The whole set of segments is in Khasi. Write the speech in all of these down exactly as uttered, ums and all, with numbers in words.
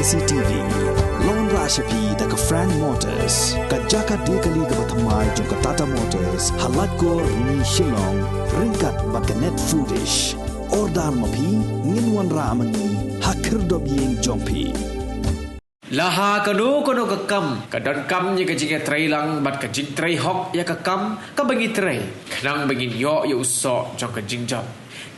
C T V. Long ra sha phi da ka Frank Motors, ka jaka de kali kaba thymmai jong ka Tata Motors, ha Laitkor, Rni, Shillong, ryngkat bad ka Net Foodish. Order ma phi, ngin wanrah ma ngi ha khyrdop ïing jong phi. La ha kano kano ka kam, ka donkam ïa ka jingïatreilang bad ka jingtrei hok ïa ka kam kaba ngi trei, khnang ba ngin ïoh ïa u soh jong ka jingjop.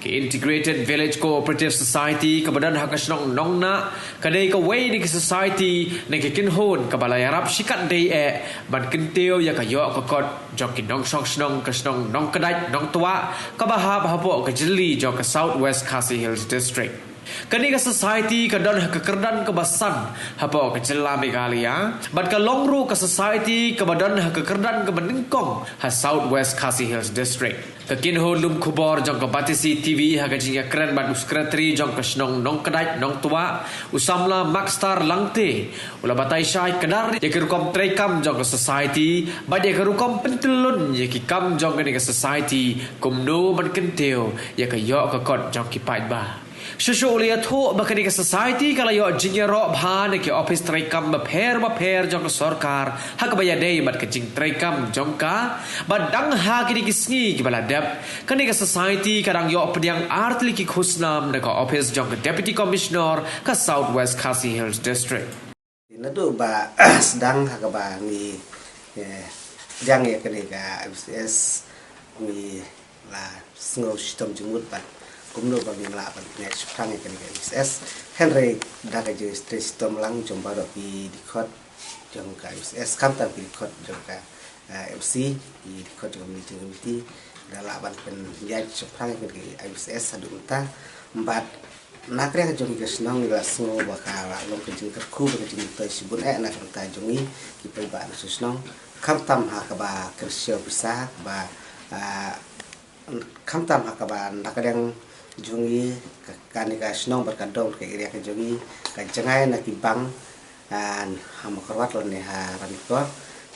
Ka Integrated Village Cooperative Society kaba don ha ka shnong Nongnah, ka dei kawei na ki society ne ka kynhun kaba la ïarap shikatdei eh ban kyntiew ïa ka ïoh ka kot jong ki nongshong shnong ka shnong Nongkdait Nongtwah, kaba hap hapoh ka jylli jong ka South West Khasi Hills District. Kane ka society ka don ha ka kyrdan kaba san hapoh ka jylla Meghalaya, bad ka long ruh ka society kaba don ha ka kyrdan kaba nyngkong ha South West Khasi Hills District. Ka kynhun lum khubor jong ka Batesi T V ha ka jingïakren bad u secretary jong ka shnong Nongkdait Nongtwah, u samla Maxstar Langte, u la batai shai kdar ïa ka rukom treikam jong ka society bad ïa ka rukom pyntyllun ïa ki kam jong kane ka society, kumno ban kyntiew ïa ka ïoh ka kot jong ki paidbah. Shuh shuh u la ïathuh ba kane ka society ka la ïoh jingïaroh bha na ki ophis treikam bapher bapher jong ka sorkar ha kaba ïadei bad ka jingtreikam jong ka, bad dang ha kine ki sngi kiba la dep, kane ka society ka dang ïoh pdiang ar tylli ki khusnam na ka ophis jong ka Deputy Commissioner ka South West Khasi Hills District. Naduh ba sdang ha kaba ngi, eh, pdiang ïa kane ka I V C S, ngi la sngew shitom jingmut bad kumno ba ngin lah ban pynïaid shaphrang ïa kane ka I V C S. Hynrei da ka jingtrei shitom lang jong baroh ki dkhot jong ka I V C S, khamtam ki dkhot jong ka, eh, M C, ki dkhot jong ka Managing Committee, da lah ban pynïaid shaphrang ïa kane ka I V C S haduh mynta. Bad na ka liang jong ka shnong ngi la sngew ba ka la long ka jingkyrkhu bad ka jingmyntoi shibun eh na ka bynta jong ngi ki paidbah nongshong shnong, khamtam ha kaba kynshew pisa, kaba, ah, khamtam ha kaba na ka liang jong ngi ka, kane ka shnong bad ka dong, ka area ka jong ngi ka jngai na ki bank, ah, ha Mawkyrwat lane ha Ranikor.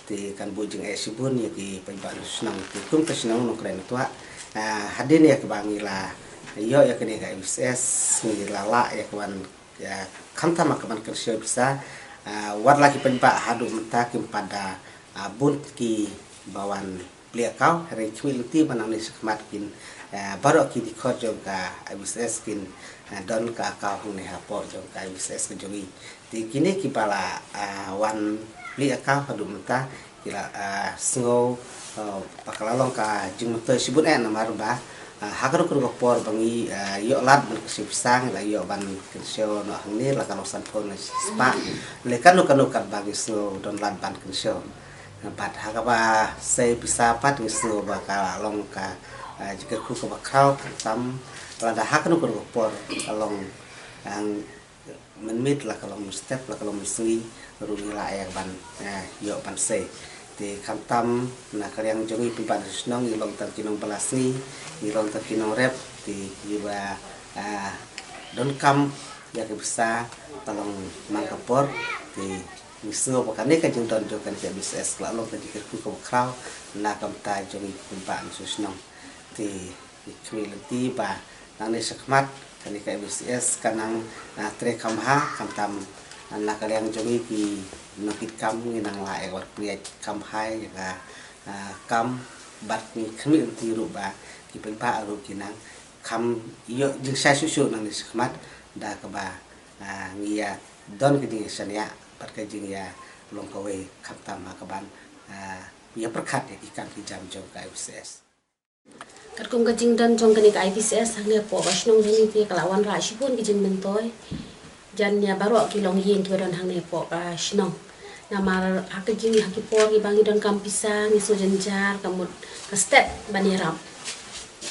Te kan buh jingeh shibun ïa ki paidbah nongshong shnong. Te kum ka shnong Nongkdait Nongtwah, ah, hadien ïa kaba ngi la ïoh ïa kane ka I V C S, ngi la lah ïa ka ban, ah, khamtam ha ka ban kynshew pisa, ah, wat la ki paidbah haduh mynta kim pat da, ah, bun kiba wan plie account, hynrei khmih lynti ba nangne shakhmat kin, eh, baroh ki dkhot jong ka I V C S kin, eh, don ka account hangne hapoh jong ka I V C S ka jong ngi. Te kine kiba la, eh, wan plie account haduh mynta ki la, eh, sngew, eh, ba ka la long ka jingmyntoi shibun eh namar ba, eh, ha kano kano ka por ba ngi, eh, ïoh lad ban kynshew pisa, ngi la ïoh ban kynshew noh hangne la ka long sanphew ne shispah. Lane kano kano katba ngi sngew don lad ban kynshew. Bad ha kaba sei pisa pat ngi sngew ba ka long ka, ah, jingkyrkhu kaba khraw, khamtam lada ha kano kano ka por ka long, ah, mynmiet la ka long mynstep la ka long mynsngi ruh ngi lah ïa ban, ah, ïoh ban sei. Te khamtam na ka liang jong ngi paidbah nongshong shnong ngi long tang ki nongbylla sngi, ngi long tang ki nongrep, te kiba, ah, donkam ïa ka pisa ka long man ka por, te ngi sngew ba kane ka jingdon jong kane ka I V C S ka la long ka jingkyrkhu kaba khraw na ka bynta jong ngi ki paidbah nongshong shnong. Te ngi khmih lynti ba nangne shakhmat kane ka I V C S ka nang, ah, trei kham bha, khamtam, ah, na ka liang jong ngi ki nongkitkam ngi nang lah ïa ka ban pynïaid kham bha ïa ka, ah, kam, bad ngi khmih lynti ruh ba ki paidbah ruh ki nang kham ïoh jingshai shuh shuh nangne shakhmat da kaba, ah, ngi ïa don ka jingïashaniah bad ka jingïalong kawei khamtam ha ka ban, ah, ïa pyrkhat ïa ki kam ki jam jong ka I V C S. Katkum ka jingdon jong kane ka I V C S hangne hapoh ka shnong jong ngi te ka la wanrah shibun ki jingmyntoi. Jan ïa baroh ki longïing kiba don hangne hapoh ka shnong. Namar ha ka jing ha ki por kiba ngi donkam pisa ngi sngew jynjar, ka mut ka stet ban ïarap.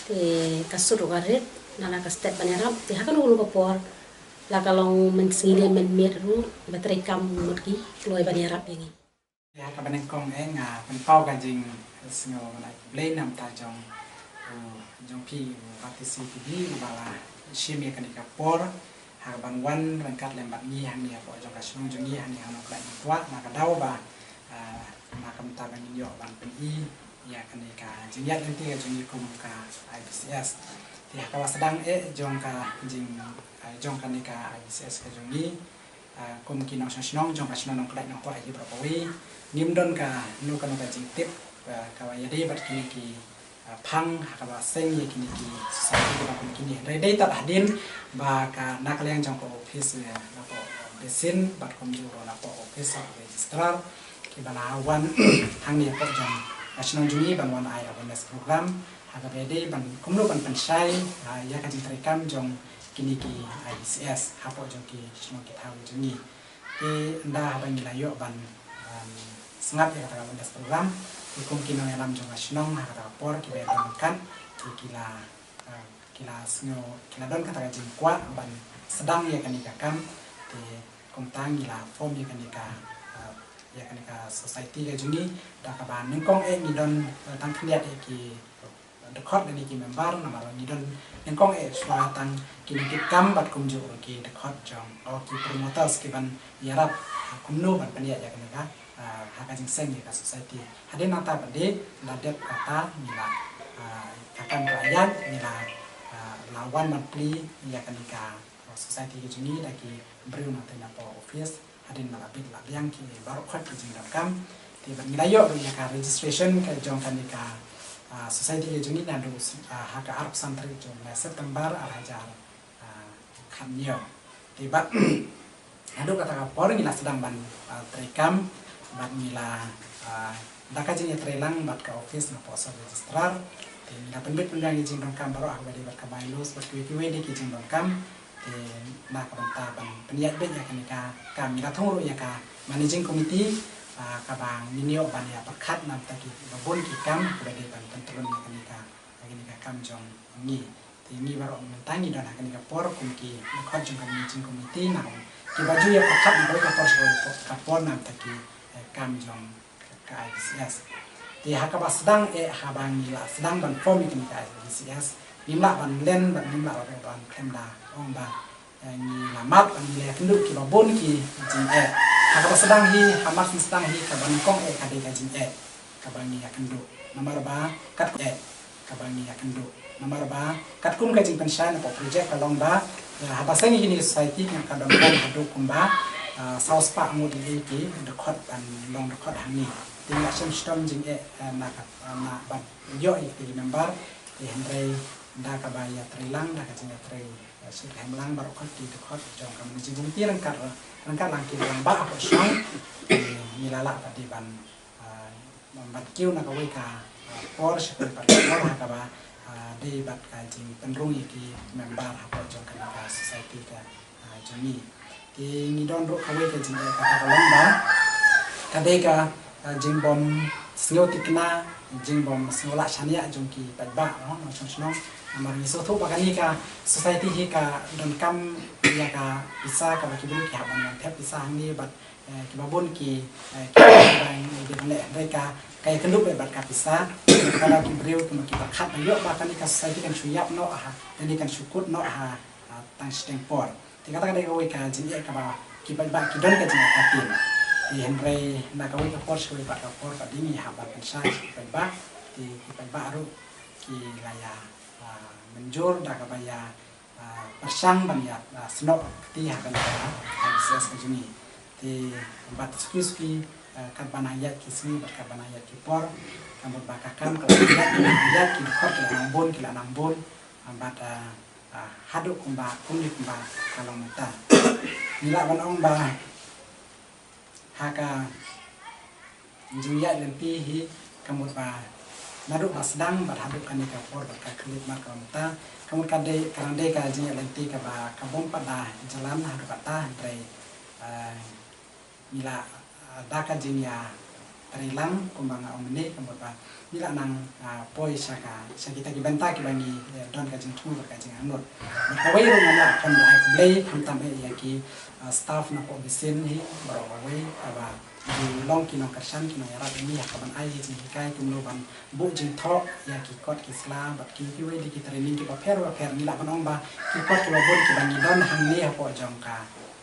Te ka sut ruh ka rit, nala ka stet ban ïarap. Te ha kano kano ka por la ka long mynsngi ne mynmiet ruh, ba trei kam mut ki kloi ban ïarap ïa ngi. Ïa kaba nyngkong eh nga pynpaw ka jingsngew ban ai khublei na ka bynta jong, uh, jong phi, uh, R T C T V uba la shim ïa kane ka por ha kaban wan ryngkat lem bad ngi hangne hapoh jong ka shnong jong ngi hangne ha Nongkdait Nongtwah, na ka daw ba, uh, na ka bynta ba ngin ïoh ban pyni ïa kane ka jingïaid lynti ka jong ngi kum ka I V C S. Te ha kaba sdang eh jong ka jing, uh, jong kane ka I V C S ka jong ngi, Ah, kum ki nongshong shnong jong ka shnong Nongkhlain Nongkwah hi baroh kawei, ngim don kano kano ka jingtip, ah, kaba ïadei bad kine ki, ah, phang ha kaba seng ïa kine ki society kiba kum kine. Hynrei dei tad hadien ba ka na ka liang jong ka office, eh, napoh Besin bad kumjuh ruh napoh office of registrar kiba la wan hangne hapoh jong ka shnong jong ngi ban wan ai awareness program ha kaba ïadei ban kumno ban pynshai, ah, ïa ka jingtrei kam jong kine ki I D C S hapoh jong ki shnong ki thaw jong ngi. Te ynda haba ngi la ïoh ban, ban sngap ïa kata ka awareness program, te kum ki nongïalam jong ka shnong ha kata ka por kiba ïadon ryngkat, te ki la, ah, ki la sngew, ki la don kata ka jingkwah ban sdang ïa kane ka kam. Te kumta ngi la form ïa kane ka, ah, ïa kane ka society ka jong ngi da kaba nyngkong eh ngi don, eh, tang khyndiat eh ki dkhot lane ki member, namar ngi don nyngkong eh shuwa tang ki nongtip kam bad kumjuh ruh ki dkhot jong, oh, ki promoters kiban ïarap, ah, kumno ban pynïaid ïa kane ka, ah, ha ka jingseng ïa ka society. Hadien nangta pat de la dep kata ngi la, ah, ka kam ka la ïaid, ngi la, ah, la wan ban plie ïa kane ka, ah, society ka jong ngi da ki briew nangta napoh office. Hadien ba la bit la biang ki baroh khoit ki jingdonkam. Te bad ngi la ïoh ruh ïa ka registration ka jong kane ka, ah, society ka jong ngi naduh, ah, ha ka arphew san tarik jong u bnai September ar hajar, ah, khathynñiew. Te bad haduh kata ka por ngi la sdang ban, ah, trei kam bad ngi la, ah, da ka jingïatreilang bad ka office napoh sub registrar. Te ngi la pynbit pynbiang ïa ki jingdonkam baroh ha kaba dei bad ka bylaws bad kiwei kiwei de ki jingdonkam. Te na ka bynta ban pynïaid beit ïa kane ka kam ngi la thung ruh ïa ka managing committee, ah, kaba ngin ïoh ban ïa pyrkhat na bynta kiba bun ki kam kiba dei ban pyntrei ïa kane ka, ïa kane ka kam jong ngi. Te ngi baroh mynta ngi don ha kane ka por kum ki dkhot jong ka managing committee, na kiba ju ïa pyrkhat na kawei ka por sha kawei ka por na bynta ki, eh, kam jong ka I D C S. Te ha kaba sdang eh, haba ngi la sdang ban form ïa kane ka I D C S, ngim lah ban len bad ngim lah ruh ban khlem da ong ba, eh, ngi la mad bad ngi la ïakynduh kiba bun ki jingeh. Ha kaba sdang hi, ha mar sdang hi, kaba nyngkong eh ka dei ka jingeh kaba ngi ïakynduh. Namar ba kat eh kaba ngi ïakynduh. Namar ba katkum ka jingpynshai napoh project ka long ba, eh, haba seng ïa kine ki society ka donkam haduh kumba, eh, saw spah ngut ïa ki dkhot ban long dkhot hangne. Te ngi la shem shitom jingeh, eh, na ka, eh, na ban ïoh ïa ki member. Te hynrei da kaba ïatreilang, da ka jingïatrei, eh, sngewthuh lang baroh khoit ki dkhot jong ka managing committee ryngkat, ryngkat lang ki rangbah hapoh shnong. Te ngi la lah pat de ban, ah, ban kiew na kawei ka, ah, por sha kawei pat ka por ha kaba, ah, dei bad ka jingpynrung ïa ki member hapoh jong kane ka society ka, ah, jong ngi. Te ngi don ruh kawei ka jingeh kata ka long ba ka dei ka, ah, jingbym sngew thikna, jingbym sngew lah shaniah jong ki paidbah, no, nongshong shnong. Namar ngi sngewthuh ba kane ka society hi ka donkam ïa ka pisa kaba ki briew ki hap ban wan thep pisa hangne bad eh, kiba bun ki, eh, kiba ngi dei ban leh, hynrei ka, ka ïakynduh beit bad ka pisa. Ka la ki briew kiba ki pyrkhat ba ïoh ba kane ka society kan shu ïap noh ha, kane kan shu kut noh ha, ha tang shiteng por. Te kata ka dei kawei ka jingeh kaba ki paidbah ki don ka jingeh ka tin. Te hynrei na kawei ka por sha kawei pat ka por ka dei ngi hap ban pynshai sha ki paidbah. Te ki paidbah ruh ki la ïa, ah, mynjur da kaba ïa ah, pyrshang ban ïa, ah, snoh kti ha kane ka, ah, I D C S ka jong ngi. Te bad suki suki, ah, katba nang ïaid ki sngi bad katba nang ïaid ki por, ka mut ba ka kam ka la nang ïaid, ki la nang ïaid, ki dkhot ki la nang bun, ki la nang bun, ah, bad, ah, ah, haduh kumba, kumne kumba ka long mynta. Ngi lah ban ong ba ha ka jingïaid lynti hi, ka mut ba naduh ba sdang bad haduh kane ka por bad ka khyllipmat kaba mynta, ka mut ka dei, ka dang dei ka jingïaid lynti kaba, ka bym pat da jlan haduh katta, hynrei, eh, ngi la, eh, da ka jingïatreilang kumba nga ong mynne, ka mut ba ngi la nang, ah, poi sha ka, sha kita ki bynta kiba ngi, eh, don ka jingthmu bad ka jingangnud. Bad kawei ruh nga lah ban ai khublei khamtam eh ïa ki, ah, staff napoh Besin hi baroh kawei, kaba ki long ki nongkyrshan, ki nongïarap ïa ngi ha kaban ai ïa jinghikai kumno ban buh jingthoh ïa ki kot ki sla bad kiwei kiwei de ki training kiba pher ba pher. Ngi lah ban ong ba ki kot kiba bun kiba ngi don hangne hapoh jong ka,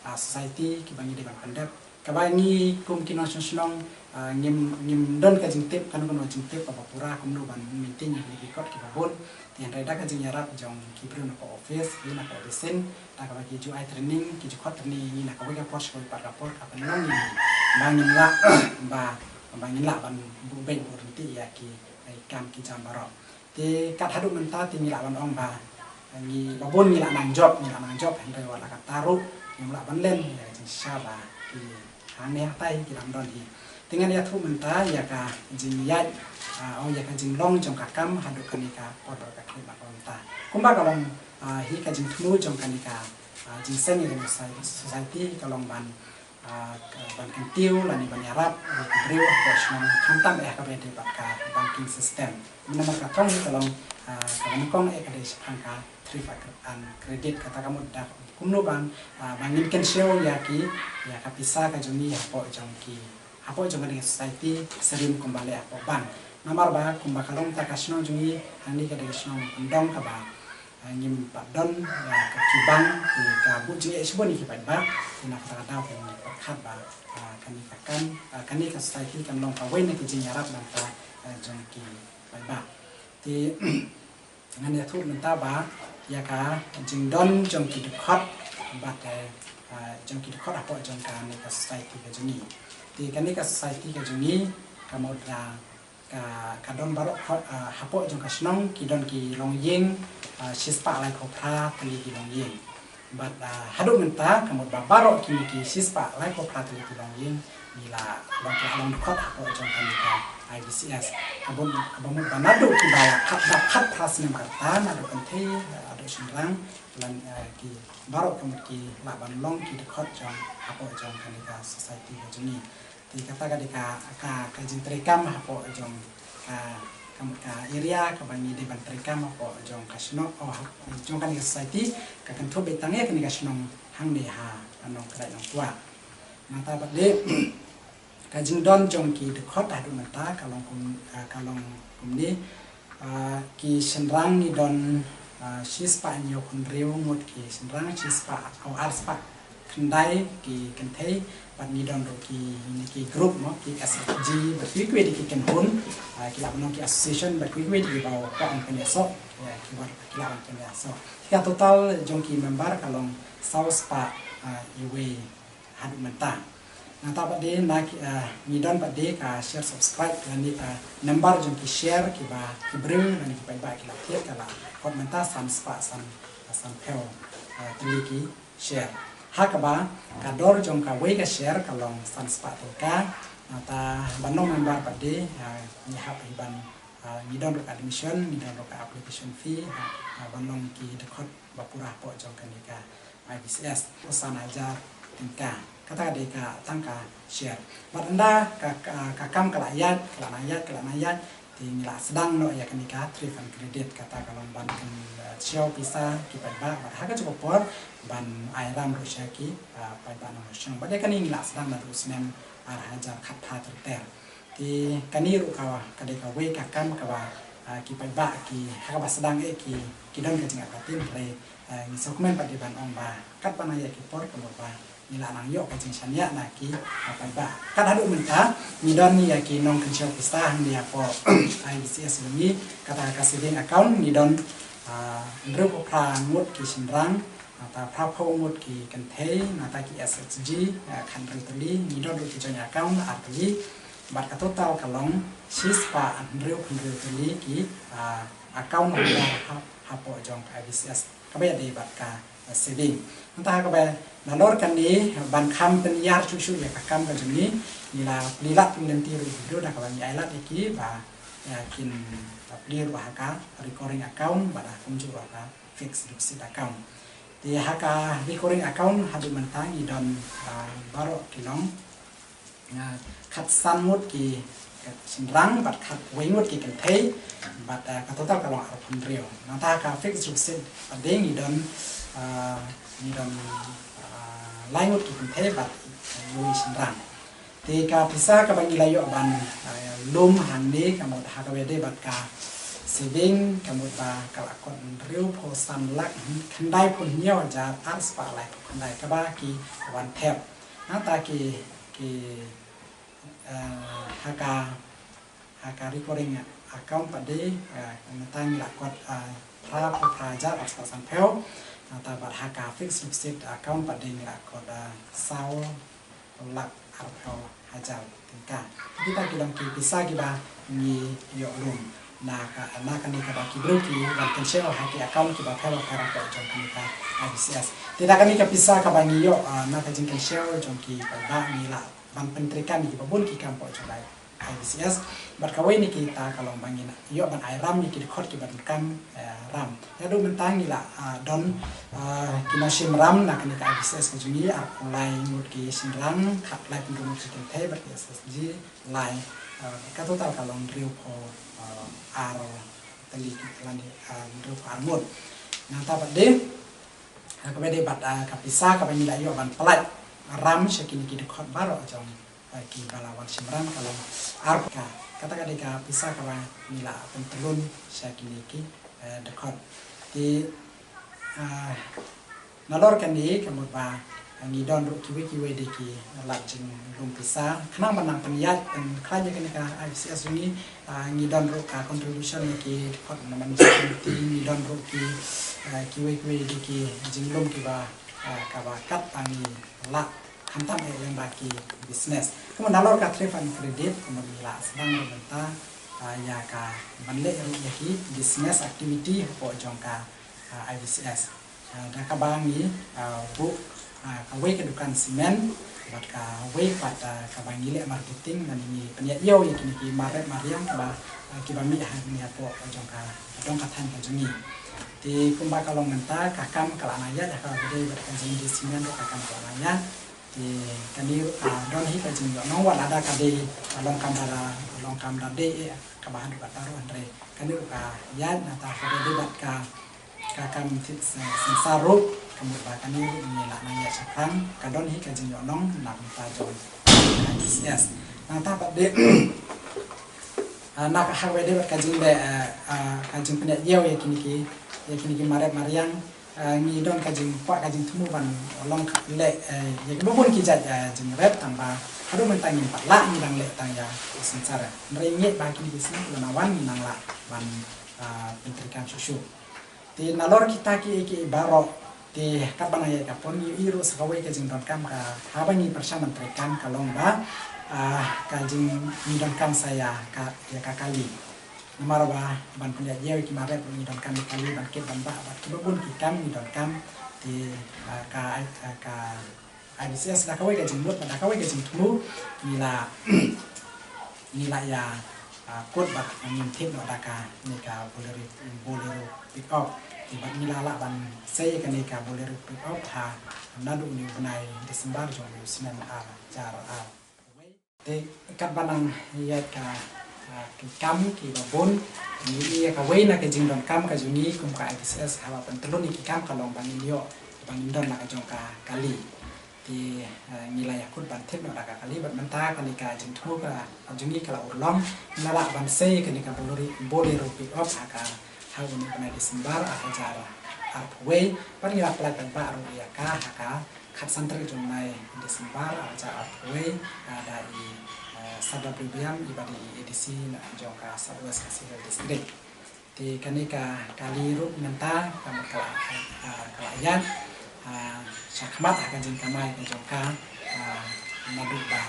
ah, society kiba ngi dei ban pyndep, Kaba ngi kum ki nongshong shnong, ah, ngim, ngim don ka jingtip, kano kano jingtip kaba pura kumno ban maintain ïa kine ki kot kiba bun. Te hynrei da ka jingïarap jong ki briew na ka office, ïa na ka office, da kaba ki ju ai training, ki ju khot training ïa ngi na kawei ka por sha kawei pat ka por, ka pynlong ïa ngi ba ngin lah, ba, ba ngin lah ban buh beit buh ryntih ïa ki, eh, kam ki jam baroh. Te kat haduh mynta te ngi lah ban ong ba ngi ba bun ngi lah nang jop, ngi lah nang jop, hynrei wat la katta ruh ngim lah ban len ïa ka jingshisha ba ki hangne hatai ki dang don hi. Te ngan ïathuh mynta ïa ka jingïaid, ah, ong ïa ka jinglong jong ka kam haduh kane ka por ba ka khlem bak mynta. Kumba ka long, ah, hi ka jingthmu jong kane ka, ah, jingseng ïa ka society ka long ban, ah, ka ban kyntiew lane ban ïarap ïa ki briew hapoh shnong, khamtam eh ha kaba ïadei bad ka banking system. Namar ka thong hi ka long, ah, kaba nyngkong eh ka dei shaphang ka thrift and credit, kata ka mut da kumno ban, ah, ba ngin kynshew ïa ki, ïa ka pisa ka jong ngi hapoh jong ki, hapoh jong kane ka society, syriem kumba leh hapoh bank. Namar ba kumba ka long ta ka shnong jong ngi hangne ka dei ka shnong kyndong kaba, ah, ngim pat don, ah, ka ki bank, ki ka buh jingeh shibun ïa ki paidbah. Te na kata ka daw ka ngi pyrkhat ba, ah, kane ka kam, ah, kane ka society kan long kawei na ki jingïarap na ka, ah, jong ki paidbah. Te ngan ïathuh mynta ba ïa ka jingdon jong ki dkhot bad, eh, ah, jong ki dkhot hapoh jong kane ka society ka jong ngi. Te kane ka society ka jong ngi ka mut, ah, ka, ka don baroh, ah, hapoh jong ka shnong ki don ki longïing, ah, shispah laiphew phra tylli ki longïing. Bad, ah, haduh mynta ka mut ba baroh kine ki shispah laiphew phra tylli ki longïing ngi la long, ki la long dkhot hapoh jong kane ka I B C S. Ka mut, kaba mut ba naduh kiba la khat, ba khatphra snem ka rta, naduh kynthei, ah, haduh shynrang, lane, ah, ki baroh ka mut ki lah ban long ki dkhot jong hapoh jong kane ka society ka jong ngi. Te kata ka dei ka, ka, ka jingtrei kam hapoh jong ka, ka, ka area kaba ngi dei ban trei kam hapoh jong ka shnong, oh, ha, jong kane ka society, ka kynthup beit tang ïa kane ka shnong hangne ha Nongkhdait Nongtuah. Nangta pat dei ka jingdon jong ki dkhot haduh mynta ka long kum, ah, ka long kumne. Ah, ki shynrang ngi don, ah, shispah hynñiewphew hynriew ngut ki shynrang, shispah, oh, arspah khyndai ki kynthei, bad ngi don ruh ki, ki group mo, ki S H G, bad kiwei kiwei de ki kynhun, ah, ki lah ban long ki association, bad kiwei kiwei de kiba kwah ban pynïasoh, ïa, ki, bad ki lah ban pynïasoh. Te ka total jong ki member ka long saw spah, ah, iwei haduh mynta. Nangta pat de na ki, ah, ngi don pat de ka share subscribe lane ka number jong ki share kiba ki briew lane ki paidbah ki la thied ka la kot mynta san spah san, sanphew, ah, tylli ki share. Ha kaba ka dor jong kawei ka share ka long san spah tyngka. Nangta ban long member pat de, ah, ngi hap hi ban, ah, ngi don ruh ka admission, ngi don ruh ka application fee, ah, ah, ban long ki dkhot ba pura hapoh jong kane ka I B C S, phew san hajar tyngka. Kata ka dei ka tang ka share. Bad ynda ka, ka, ka kam ka la ïaid, ka la nang ïaid, ka la nang ïaid, te ngi la sdang noh ïa kane ka thrift and credit, kata ka long ban, eh, kynshew pisa ki paidbah, bad ha kajuh ka por ban ai ram ruh sha ki, eh, paidbah nongshong shnong. Bad ïa kane ngi la sdang naduh u snem ar hajar khatphra ter ter. Te kane ruh ka, ka dei kawei ka kam kaba, ah, ki paidbah ki, ha kaba sdang eh ki, ki don ka jingïaid ka tim, hynrei, ah, ngi sngewkmen pat de ban ong ba katba nang ïaid ki por ka mut ba ngi la nang ïoh ka jingshaniah na ki, ah, paidbah. Kat haduh mynta ngi don ïa ki nongkynshew pisa hangne hapoh I B C S jong ngi, kata ka saving account ngi don, ah, hynriewphew phra ngut ki shynrang, nangta phraphew ngut ki kynthei, nangta ki S H G, ah, khathynriew tylli, ngi don ruh ki joint account ar tylli, bad ka total ka long shispah hynriewphew hynriew tylli ki, ah, account holder ha, hapoh jong ka I B C S. Kaba ïadei bad ka, ah, saving. Nangta ha kaba nalor kane ban kham pynïar shuh shuh ïa ka kam ka jong ngi, ngi la plie lad plie lynti ruh ïa ki briew da kaba ngi ailad ïa ki ba, ïa kin, ah, plie ruh ha ka recurring account bad ha kumjuh ruh ha ka fixed deposit account. Te ha ka recurring account haduh mynta ngi don, ah, baroh ki long, ah, khatsan ngut ki shynrang bad khatwei ngut ki kynthei bad, ah, ka total ka long arphew hynriew. Nangta ha ka fixed deposit pat de ngi don, ah, ngi don, ah, lai ngut ki kynthei bad, ah, wei shynrang. Te ka pisa kaba ngi la ïoh ban, ah, lum hangne ka mut ha kaba ïadei bad ka saving ka mut ba ka la kot hynriewphew san lak khyndaiphew hynñiew hajar arspah laiphew khyndai kaba ki wan thep. Nangta ki ki, eh, ha ka, ha ka recurring account pat de, eh, mynta ngi la kot, eh, phra phew phra hajar arspah sanphew. Nangta bad ha ka fixed deposit account pat de ngi la kot, eh, saw lak arphew hajar tyngka. Kita ki long ki pisa kiba ngi ïoh lum na ka, na kane kaba ki briew ki wan kynshew ha ki account kiba pher bapher hapoh jong kane ka I B C S. Te da kane ka pisa kaba ngi ïoh, ah, na ka jingkynshew jong ki paidbah ngi lah ban pyntreikam ïa kiba bun ki kam hapoh jong ka I B C S. Bad kawei na kita ka long ba ngi lah ïoh ban ai ram ïa ki dkhot kiba donkam, eh, ram. Haduh mynta ngi lah, ah, don, ah, ki nongshim ram na kane ka I B C S ka jong ngi, arphew lai ngut ki shynrang, khatlai phew hynriew ngut ki kynthei bad ki S H G lai, ah, ka total ka long hynriewphew, ah, ar tylli ki lane, ah, hynriewphew ar ngut. Nangta pat de, ah, kaba de bad, ah, ka pisa kaba ngi lah ïoh ban pynlait ram sha kine ki dkhot baroh jong, eh, kiba la wan shim ram ka long arphew ka. Kata ka dei ka pisa kaba ngi la pyntlun sha kine ki, eh, dkhot. Te, ah, nalor kane ka mut ba, eh, ngi don ruh kiwei kiwei de ki lad jinglum pisa. Khnang ba nang pynïaid pynkhlaiñ ïa kane ka I B C S jong ngi, ah, ngi don ruh ka contribution ïa ki dkhot na man jong ki, ngi don ruh ki, eh, kiwei kiwei de ki jinglum kiba, eh, kaba kat ba ngi lah khamtam eh lyngba ki business. Kumba nalor ka thrift and credit, kumba ngi la sdang ruh mynta, ah, ïa ka ban leh ruh ïa ki business activity hapoh jong ka, ah, I B C S. Ah, da kaba ngi, ah, buh, ah, kawei ka dukan cement, bad kawei pat, ah, kaba ngi leh marketing, lane ngi pynïaid ïew ïa kine ki mar rep mar riang kiba, ah, kiba mih hangne hapoh jong ka, jong ka thaiñ ka jong ngi. Te kumba ka long mynta, ka kam ka la nang ïaid ha kaba dei bad ka jingdie cement ruh ka kam ka la nang ïaid. Te kane ruh ka don hi ka jingïohnong wat lada ka dei, ka long kam da, long kam da dei eh kaba haduh katta ruh, hynrei kane ruh ka ïaid nangta ha kaba dei bad ka, ka kam thied synshar ruh, ka mut ba kane ruh ngi lah nang ïaid shaphrang, ka don hi ka jingïohnong na ka bynta jong ka I B C S. Nangta pat de, ah, na ka ha kaba dei bad ka jingleh, ah, ah, ka jingpynïaid ïew ïa kine ki, ïa kine ki mar rep mar riang, ah, ngi don ka jingkwah ka jingthmu ban long ka leh, eh, ïa kiba bun ki jait, eh, jingrep, tangba haduh mynta ngim pat lah, ngi dang leh tang ïa ki synshar. Hynrei ngi ngeit ba kine ki snem kiba nang wan ngi nang lah ban, ah, pyntreikam shuh shuh. Te nalor kita kiei kiei baroh, te katba nang ïaid ka por ngi ïohi ruh sa kawei ka jingdonkam ka, haba ngi pyrshang ban treikam ka long ba, ah, ka jing, ngi donkam sa ïa ka, ïa ka kali. Namar ba ban pynïaid ïew ïa ki mar rep ruh ngi donkam ïa ka kali, ban kit ban bah bad kiba bun ki kam ngi donkam. Te, ah, ka, ah, ka I B C S da kawei ka jingmut bad da kawei ka jingthmu ngi la, ngi la ïa, ah, kut bad ngim thied noh da kane ka Bolero, Bolero pick up. Te bad ngi la lah ban sei kane ka Bolero pick up ha naduh une u bnai December jong u snem ar hajar ar. Te katba nang ïaid ka, ah, ki kam kiba bun, ngi ïohi ïa kawei na ka jingdonkam ka jong ngi kum ka I B C S haba pyntlun ïa ki kam ka long ba ngin ïoh, ba ngin don la ka jong ka kali. Te, ah, ngi la ïa kut ban thied noh da ka kali bad mynta kane ka jingthmu ka jong ngi ka la urlong, ngi la lah ban sei kane ka Bolero, Bolero pick up ha ka, ha une u bnai December ar hajar arphew wei, bad ngi la pynlait paidbah ruh ïa ka ha ka khatsan tarik jong u bnai December ar hajar arphew wei, ah, da i, eh, Sadar Bibiam iba dei i A D C na jong ka South West Khasi Hills District. Te kane ka kali ruh mynta ka mut ka la, ah, ka la ïaid, ah, shakhmat ha ka jingkamai ka jong ka, ah, naduh ba,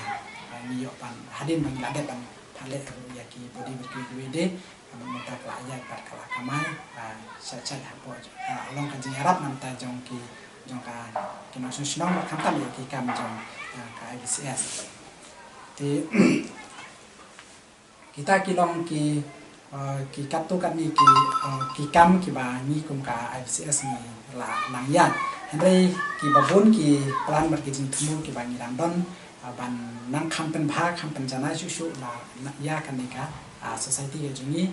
ah, ngi ïoh ban hadien ba ngi la dep ban pynleit ruh ïa ki body bad kiwei kiwei de. Ka mut mynta ka la ïaid bad ka la kamai, ah, shait shait hapoh, ah, long ka jingïarap mynta jong ki, jong ka, ki nongshong shnong bad khamtam ïa ki kam jong, ah, ka I B C S. Te kita ki long ki, ah, ki katto katne ki, ah, ki kam kiba ngi kum ka I B C S ngi la nang ïaid. Hynrei kiba bun ki plan bad ki jingthmu kiba ngi dang don, ah, ban nang kham pynbha, kham pynjanai shuh shuh la, na, ïa kane ka, ah, society ka jong ngi.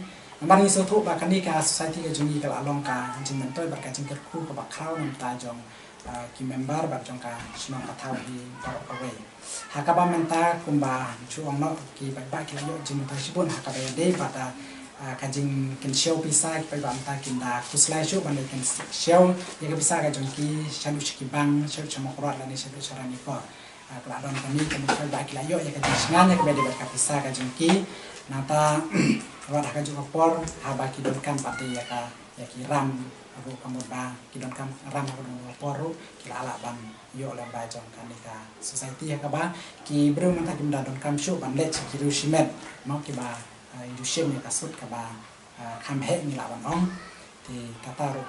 Namar ngi sngewthuh ba kane ka society ka jong ngi ka la long ka jingmyntoi bad ka jingkyrkhu kaba khraw na bynta jong, ah, ki member bad jong ka shnong ka thaw hi baroh kawei. Ha kaba mynta kumba shu ong noh ki paidbah ki la ïoh jingmyntoi shibun ha kaba ïadei bad, ah, ka jingkynshew pisa, ki paidbah mynta kin da khuslai shuh ban da kynshew ïa ka pisa ka jong ki shaduh sha ki bank, shaduh sha Mawkyrwat lane shaduh sha Ranikor. Ka la don kane ka mut ba ki la ïoh ïa ka jingshngaiñ ïa kaba dei bad ka pisa ka jong ki. Nangta wat ha kajuh ka por haba ki donkam pat ïa ka, ïa ki ram ruh ka mut ba ki donkam ram ha kajuh ka por ruh ki la lah ban ïoh lyngba jong kane ka society ha kaba ki briew mynta kim da donkam shuh ban leit sha ki riew shimet mo kiba i ju shim ïa ka sut kaba kham heh ngi lah ban ong. Te kata ruh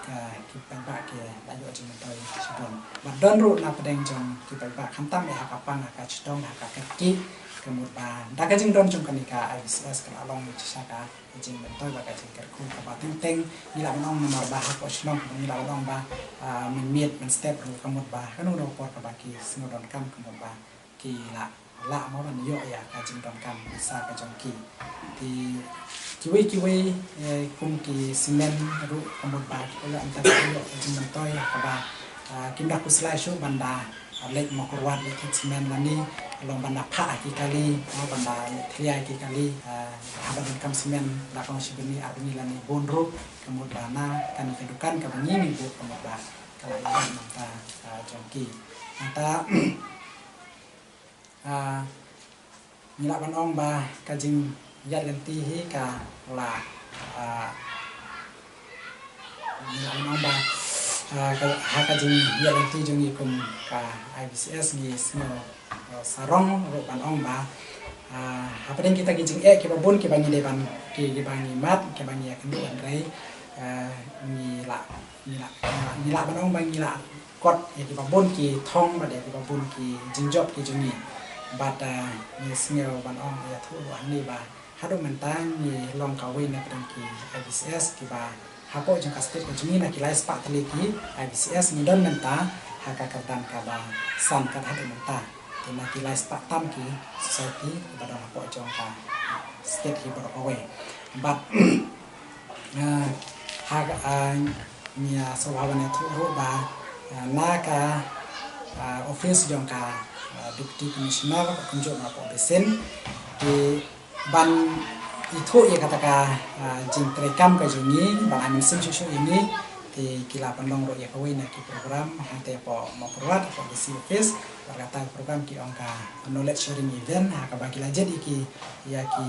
ki paidbah ki la ïoh jingmyntoi shibun. Bad don ruh na pdeng jong ki paidbah khamtam eh ha ka pang ha ka chitom ha ka kyrkieh ka mut ba da ka jingdon jong kane ka I B C S ka la long shisha ka jingmyntoi bad ka jingkyrkhu kaba teng teng ngi lah ban ong namar ba hapoh Shillong kaba ngi lah ban ong ba mynmiet mynstep ruh ka mut ba kano kano ka por kaba ki sngew donkam ka mut ba ki la lah mo ban ïoh ïa ka jingdonkam pisa ka jong ki. Te kiwei kiwei kum ki simen ruh ka mut ba ki la anta ïoh ka jingmyntoi kaba kim da khuslai shuh ban da leit Mawkyrwat leit thied simen lane long ban da phah ki kali, ban da leit thlia ki kali haba donkam simen da kong shi bnai ar bnai lane bun ruh ka mut ba na kane ka dukan kaba ngi ngi buh ka mut ba ka la ïa nangta jong ki. Nangta ngi lah ban ong ba ka jingïaid lynti hi ka la ngi lah ban ong ba ha ka jingïaid lynti jong ngi kum ka I B C S ngi sngew sarong ruh ban ong ba hapdeng kita ki jingeh kiba bun kiba ngi dei ban ki kiba ngi mad kiba ngi ïa kynduh hynrei ngi lah ngi lah ngi lah ban ong ba ngi lah kot ïa kiba bun ki thong bad ïa kiba bun ki jingjop ki jong ngi. Bad ngi sngew ban ong ïathuh ruh hangne ba haduh mynta ngi long kawei na pdeng ki I B C S kiba hapoh jong ka state ka jong ngi na ki lai spah tylli ki I B C S ngi don mynta ha ka kyrdan kaba san kat haduh mynta. Te na ki lai spah tam ki society kiba don hapoh jong ka state hi baroh kawei. Bad ha ka ngi ïa sngewbha ban ïathuh ruh ba na ka office jong ka Deputy Commissioner kumjuh na ka basin ki ban ithuh ïa kata ka jingtrei kam ka jong ngi ban ai mynsiem shuh shuh ïa ngi. Te ki la pynlong ruh ïa kawei na ki program hangta hapoh Mawkyrwat hapoh D C office. Bad kata ka program ki ong ka knowledge sharing event ha kaba ki la jied ïa ki ïa ki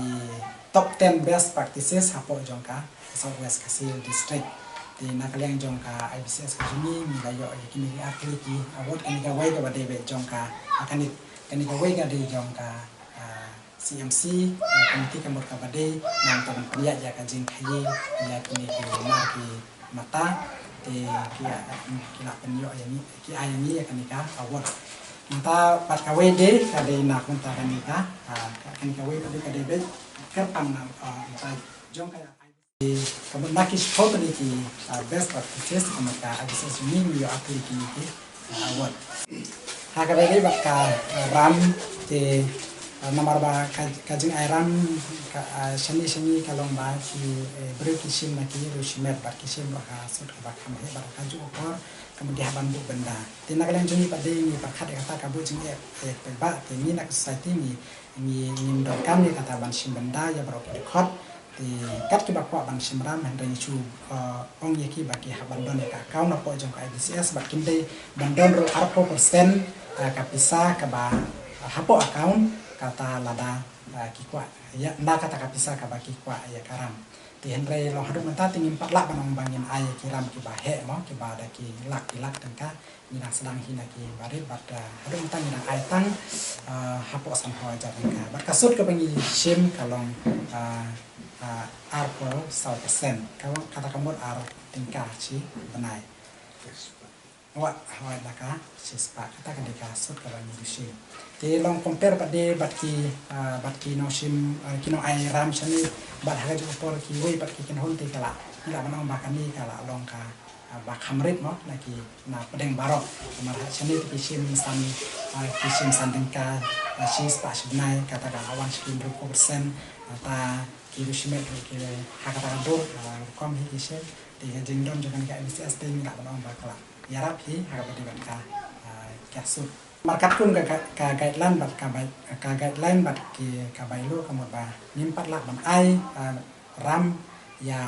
top ten best practices hapoh jong ka South West Khasi Hills District. Te na ka liang jong ka I B C S ka jong ngi ngi la ïoh ïa kine ki ar tylli ki award, kane kawei kaba dei beit jong ka kane kane kawei ka dei jong ka C M C, committee ka mut kaba dei nangta ban pynïaid ïa ka jingkhaïi ïa kine ki mar ki mata. Te ki la pynïoh ïa ngi ki ai ïa ngi ïa kane ka award. Nangta bad kawei de ka dei na kumta kane ka kane kawei ka dei ka dei beit kyrpang na kumta jong ka ïa ai. Ka mut na ki shiphew tylli ki best practices ka mut ka I B C S ngi ngi ïoh ar tylli ki ki award. Ha kaba dei bad ka ram te namar ba ka jingai ram ka shane shane ka long ba ki briew ki shim na ki riew shimet bad ki shim ruh ha sut kaba kham heh bad ka juh ka por ka mut ki hap ban buh bynda. Te na ka liang jong ngi pat de ngi pyrkhat ïa kata ka buh jingeh ïa ki paidbah te ngi na ka society ngi ngi ngim donkam ïa kata ban shim bynda ïa baroh ki dkhot. Te kat kiba kwah ban shim ram hynrei ngi shu ong ïa ki ba ki hap ban don ïa ka account hapoh jong ka I B C S bad kim dei ban don ruh arphew percent ka pisa kaba hapoh account kata lada ki kwah ïa na kata ka pisa kaba ki kwah ïa ka ram. Te hynrei long haduh mynta te ngim pat lah ban ong ba ngin ai ïa ki ram kiba heh mo kiba da ki lak ki lak tyngka. Ngi dang sdang hi na ki barit bad haduh mynta ngi dang ai tang hapoh sanphew hajar tyngka bad ka sut kaba ngi shim ka long arphew saw percent kata ka mut ar tyngka shi bnai. Wa hawai da ka shi spah kata ka dei ka sut kaba ngi shim. Te long compare bad de bad ki bad ki nongshim ki nongai ram shane bad ha ka juh ka por kiwei bad ki kynhun te ka la ngi la ban ong ba kane ka la long ka ba kham rit mo na ki na pdeng baroh. Namar ha shane te ki shim san ki shim san tyngka shi spah shi bnai kata ka la wan shi ki hynriew percent. Nangta ki riew shimet ruh ki ha kata ka dur rukom hi ki shim. Te ka jingdon jong kane ka I B C S te ngi lah ban ong ba ka la ïarap hi ha kaba dei bad ka ka sut. Namar katkum ka ka guideline bad ka bai ka guideline bad ki ka bylaw ka mut ba ngim pat lah ban ai ram ïa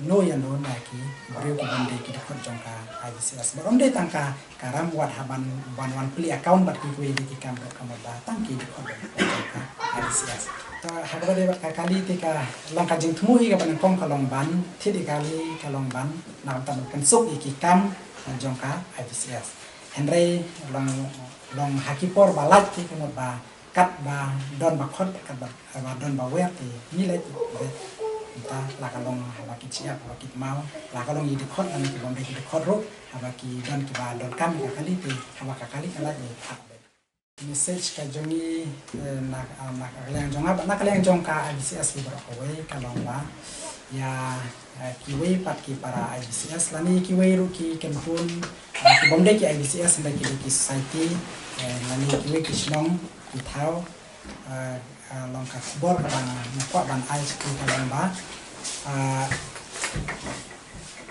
no ïa no na ki briew ki bym dei ki dkhot jong ka I V C S. Bad ym dei tang ka, ka ram wat haba ban wan plie account bad kiwei de ki kam ruh, ka mut ba tang ki dkhot jong ka I V C S. Te ha kaba ïadei bad ka kali te ka long ka jingthmu hi kaba nyngkong ka long ban thied ïa ka kali, ka long ban, na ka bynta ban pynsuk ïa ki kam jong ka I V C S. Hynrei long, long ha ki por ba lait te ka mut ba katba don ba khot, katba, ba don ba wer te ngi leh te. Mynta la ka long haba ki shyiap, haba ki tmaw, la ka long ïa ki dkhot lane ki bym dei ki dkhot ruh, haba ki don kiba donkam ïa ka kali te, haba ka kali ka lait te. Message ka jong ngi, eh, na, na ka liang jong nga, na ka liang jong ka I V C S baroh kawei ka long ba ïa, eh, kiwei pat ki para I V C S lane kiwei ruh ki kynhun, eh, ki bym dei ki I V C S, hynrei ki dei ki society, eh, lane kiwei ki shnong ki thaw, eh, eh, long ka khubor kaba nga kwah ban ai sha phi ka long ba, eh,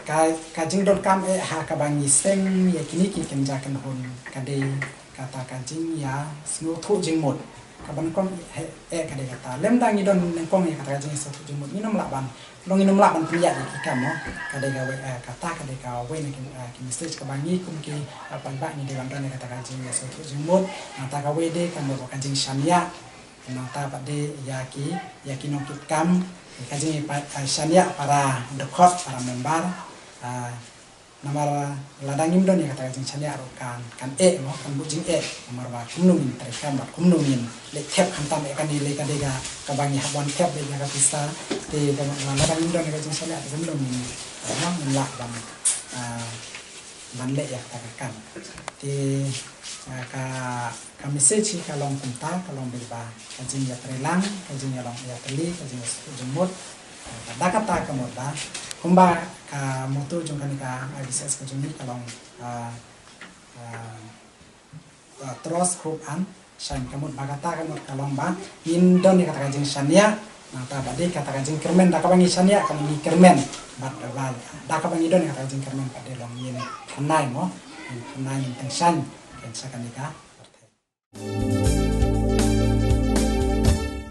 ka, ka jingdonkam eh ha kaba ngi seng ïa kine ki kynja kynhun ka dei kata ka jingïasngewthuh jingmut. Kaba nyngkong eh, eh ka dei kata. Lymda ngi don nyngkong ïa kata ka jingïasngewthuh jingmut, ngin ym lah ban, long ngin ym lah ban pynïaid ïa ki kam mo. Ka dei kawei, eh, kata ka dei kawei na ki, eh, ki message kaba ngi kum ki, eh, paidbah ngi dei ban don ïa kata ka jingïasngewthuh jingmut. Nangta kawei de ka mut ka jingshaniah. Nangta pat de ïa ki, ïa ki nongkitkam, ka jingïa pa-, eh, shaniah para dkhot, para member, eh, namar lada ngim don ïa kata ka jingshaniah ruh kan, kan eh mo, kan bun jingeh, namar ba kumno ngin treikam bad kumno ngin leh thep, khamtam eh kane lei ka dei ka, kaba ngi hap ban thep de ïa ka pisa, te ka, lada ngim don ïa ka jingshaniah te kumno ngin, eh, mo, ngin lah ban, eh, ban leh ïa kata ka kam. Te, eh, ka, ka message hi ka long kumta, ka long bad ba ka jingïatreilang, ka jingïalong ïatylli, ka jingïasngewthuh jingmut. Eh, da kata ka mut ba kumba ka motto jong kane ka I V C S ka jong ngi ka long, eh, eh, eh, trust, hope and shine. Ka mut ba kata ka mut ka long ba ngin don ïa kata ka jingshaniah, nangta ba dei kata ka jingkyrmen, da kaba ngi shaniah ka ngi kyrmen, bad ba da kaba ngi don ïa kata ka jingkyrmen pat de long ngin phyrnai mo, ngin phyrnai, ngin tyngshaiñ ïa kane ka